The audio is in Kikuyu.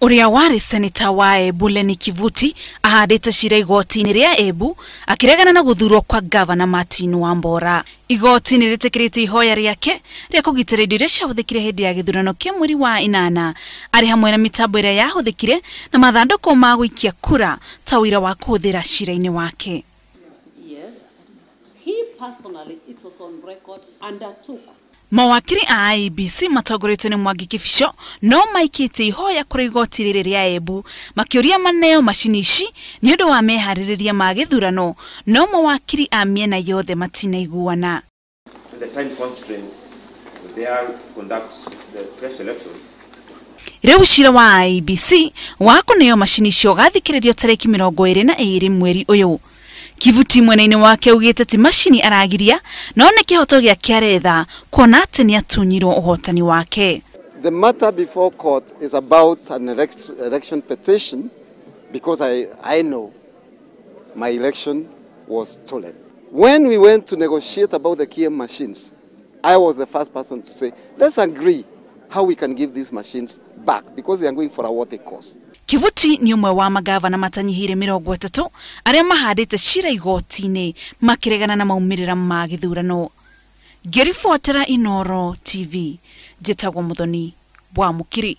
Ũrĩa warĩ seneta wa Embu Lenny Kivuti ahandĩte cira igoti-inĩ rĩa Embu akĩregana na gũthurwo kwa gavana Martin Wambora. Igoti nĩ rĩtĩkĩrĩte ihoya rĩake rĩa kũgitĩra indo iria ciahũthĩkire hĩndĩ ya gĩthurano kĩa mweri wa 8 arĩ hamwe na mĩtambo ĩrĩa yahũthĩkire na mathandũkũ ma gũikia kura ta ũira wa kũhũthĩra cira-inĩ wake. Yes, he personally, it was on record, undertook. Mawakiri a IEBC matongoretio nĩ Mwangi Kibicho no maikĩtie ihoya kũrĩ igoti rĩrĩ rĩa Embu makĩũria maneo macini ici nĩ ũndũ wa meharĩrĩria ma gĩthurano, no mawakiri a mĩena yothe matinaiguana. The time constraints there conduct the fresh elections. Rĩu cira wa IEBC wa kũneo macini icio ũgathikĩrĩrio tarĩki 22 mweri ũyũ. Kivuti mwena-inĩ wake augĩte ti macini aragiria no nĩ kĩhoto gĩake aretha kuona atĩ nĩ atunyirwo ũhotani wake. The matter before court is about an election petition because I know my election was stolen. When we went to negotiate about the KM machines, I was the first person to say, let's agree how we can give these machines back because they are going for a worthy cause. Kivuti nĩ ũmwe wa magavana matanyihĩire 30 arĩa mahandĩte cira igoti-inĩ makĩregana na maumĩrĩra ma gĩthurano. Ngĩribotera Inooro TV, njĩtagwo Muthoni wa Mũkiri.